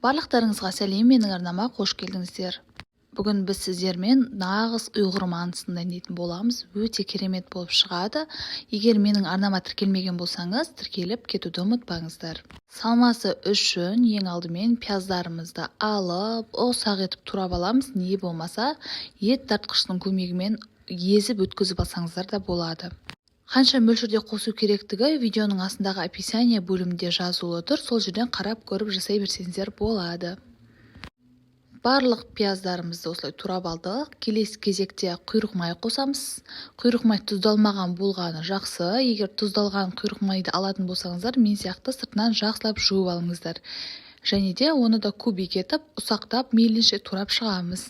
Барлықтарыңызға сәлем, менің арнама қош келдіңіздер. Бүгін біз сіздермен нағыз ұйғыр мантысын дайындайтын боламыз. Өте керемет болып шығады. Егер менің арнама тіркелмеген болсаңыз, тіркеліп кетуді ұмытпаңыздар. Салмасы үшін ең алдымен пияздарымызды алып, ұсақ етіп турап аламыз, не болмаса ет тартқыштың көмегімен езіп өткізіп алсаңыздар да болады. Қанша мөлшерде қосу керектігі видеоның астындағы описание бөлімінде жазулы тұр, сол жерден қарап көріп жасай берсеңіздер болады. Барлық пияздарымызды осылай турап алдық. Келесі кезекте құйрық май қосамыз. Құйрық май тұздалмаған болғаны жақсы. Егер тұздалған құйрық майды алатын болсаңыздар, мен сияқты сыртынан жақсылап жуып алыңыздар. Және де оны да кубик етіп, ұсақтап мейлінше турап шығамыз.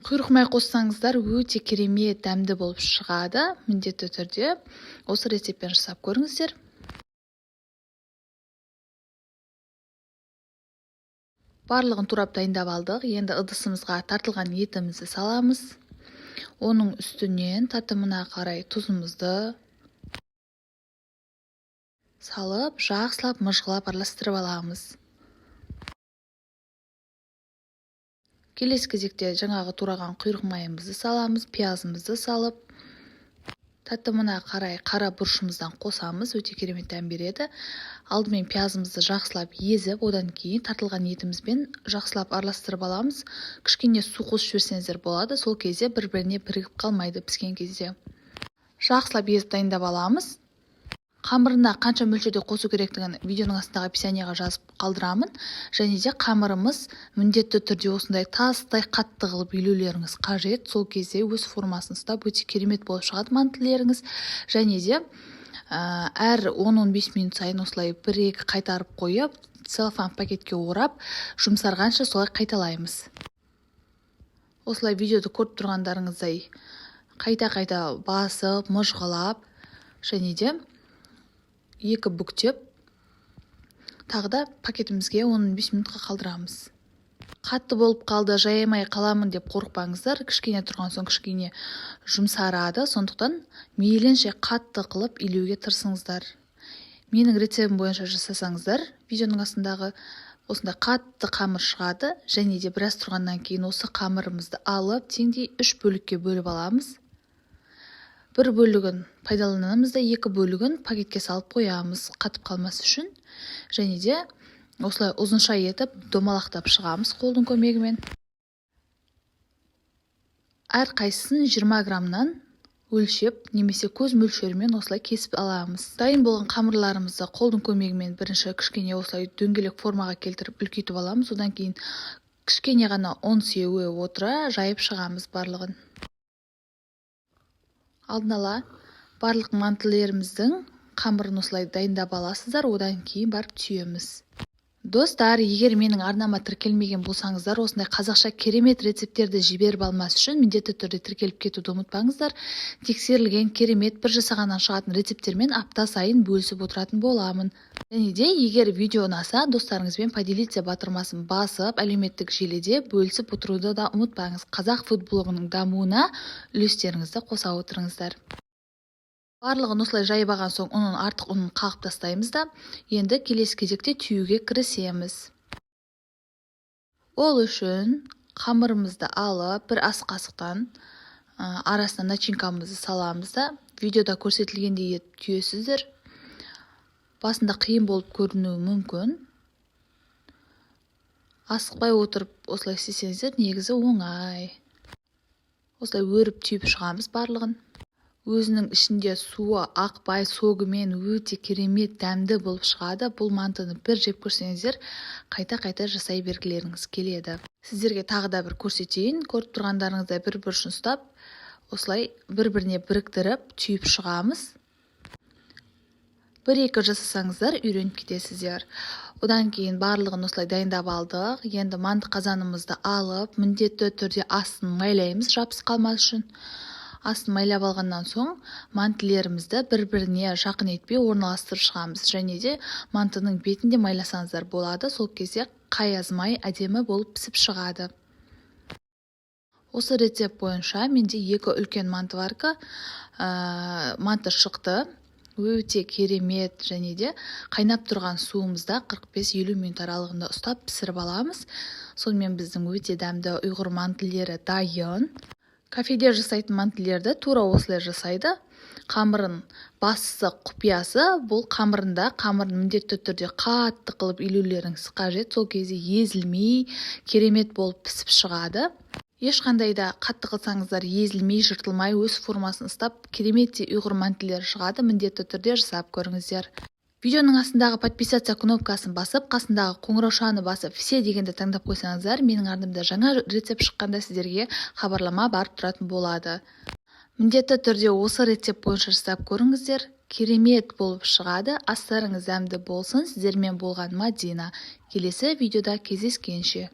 Құйрық май қоссаңыздар, өте керемет дәмді болып шығады. Міндетті түрде осы рецептпен жасап көріңіздер. Барлығын турап дайындап алдық. Енді ыдысымызға тартылған етімізді саламыз. Оның үстінен татымына қарай тұзымызды салып, жақсылап мыжғылап араластырып аламыз. Келесі кезекте жаңағы тураған құйрық майымызды саламыз, пиязымызды салып, татымына қарай қара бұрышымыздан қосамыз, өте керемет дәм береді. Алдымен пиязымызды жақсылап езіп, одан кейін тартылған етімізбен жақсылап араластырып аламыз. Кішкене су қосып жіберсеңіздер болады, сол кезде бір-біріне бірігіп қалмайды піскен кезде. Жақсылап езіп дайындап аламыз. Қамырына қанша мөлшерде қосу керектігін видеоның астындағы описанияға жазып қалдырамын. Және де қамырымыз міндетті түрде осындай тастай қатты қылып илеулеріңіз қажет. Сол кезде өз формасын ұстап өте керемет болып шығады мантылеріңіз. Және де әр 10-15 минут сайын осылай бір-екі қайтарып қойып, целлофан пакетке орап, жұмсарғанша солай қайталаймыз. Осылай видеода көріп тұрғандарыңыздай қайта-қайта басып, мыжғылап, және де екі бүктеп, тағы да пакетімізге 10-15 минутқа қалдырамыз. Қатты болып қалды, жаямай қаламын деп қорықпаңыздар. Кішкене тұрған соң кішкене жұмсарады, сондықтан мейлінше қатты қылып илеуге тырысыңыздар. Менің рецептім бойынша жасасаңыздар, видеоның астындағы осындай қатты қамыр шығады. Және де біраз тұрғаннан кейін осы қамырымызды алып, теңдей 3 бөлікке бөліп аламыз. Бір бөлігін пайдаланамыз да, екі бөлігін пакетке салып қоямыз, қатып қалмас үшін. Және де осылай ұзынша етіп домалақтап шығамыз қолдың көмегімен. Әр қайсысын 20 граммнан өлшеп, немесе көз мөлшерімен осылай кесіп аламыз. Дайын болған қамырларымызды қолдың көмегімен бірінші кішкене осылай дөңгелек формаға келтіріп үлкейтіп аламыз. Одан кейін кішкене ғана ұн сеуе отыра жайып шығамыз барлығын. Алдын ала барлық мантылеріміздің қамырын осылай дайындап аласыздар, одан кейін барып түйеміз. Достар, егер менің арнама тіркелмеген болсаңыздар, осындай қазақша керемет рецепттерді жіберіп алмас үшін міндетті түрде тіркеліп кетуді ұмытпаңыздар. Тексерілген керемет бір жасағаннан шығатын рецепттермен апта сайын бөлісіп отыратын боламын. Және де егер видео ұнаса, достарыңызбен поделиться батырмасын басып, әлеуметтік желіде бөлісіп отыруды да ұмытпаңыз. Қазақ фуд-блогының дамуына үлестеріңізді қоса отырыңыздар. Барлығын осылай жайып алған соң ұнын артық ұнын қағып тастаймыз да, енді келесі кезекте түюге кірісеміз. Ол үшін қамырымызды алып, бір ас қасықтан арасына начинкамызды саламыз да, видеода көрсетілгендей етіп түйесіздер. Басында қиын болып көрінуі мүмкін. Асықпай отырып осылай істесеңіздер, негізі оңай. Осылай өріп түйіп шығамыз барлығын. Өзінің ішінде суы ақпай, согымен өте керемет дәмді болып шығады. Бұл мантыны бір жеп көрсеңіздер, қайта-қайта жасай бергілеріңіз келеді. Сіздерге тағы да бір көрсетейін. Көріп тұрғандарыңыздай бір бұрышын ұстап, осылай бір-біріне біріктіріп түйіп шығамыз. Бір-екі жасасаңыздар, үйреніп кетесіздер. Одан кейін барлығын осылай дайындап алдық. Енді манты қазанымызды алып, міндетті түрде астын майлаймыз, жабысып қалмас үшін. Астын майлап алғаннан соң мантілерімізді бір-біріне жақын етпей орналастырып шығамыз. Және де мантының бетін де майласаңыздар болады, сол кезде қаязмай әдемі болып пісіп шығады. Осы рецепт бойынша менде екі үлкен мантоварка манты шықты. Өте керемет. Және де қайнап тұрған суымызда 45-50 минут аралығында ұстап пісіріп аламыз. Сонымен, біздің өте дәмді ұйғыр мантілері дайын. Кафеде жасайтын мантілерді тура осылай жасайды. Қамырын, бастысы, құпиясы бұл қамырында. Қамырын міндетті түрде қатты қылып илеулеріңіз қажет. Сол кезде езілмей, керемет болып пісіп шығады. Ешқандай да қатты қылсаңыздар, езілмей, жыртылмай, өз формасын ұстап, кереметтей ұйғыр мантілері шығады. Міндетті түрде жасап көріңіздер. Видеоның астындағы «Подписаться» кнопкасын басып, қасындағы қоңыраушаны басып, «Все» дегенді таңдап қойсаңыздар, менің артымда жаңа рецепт шыққанда сіздерге хабарлама барып тұратын болады. Міндетті түрде осы рецепт бойынша жасап көріңіздер, керемет болып шығады. Астарыңыз дәмді болсын! Сіздермен болған Мадина. Келесі видеода кездескенше!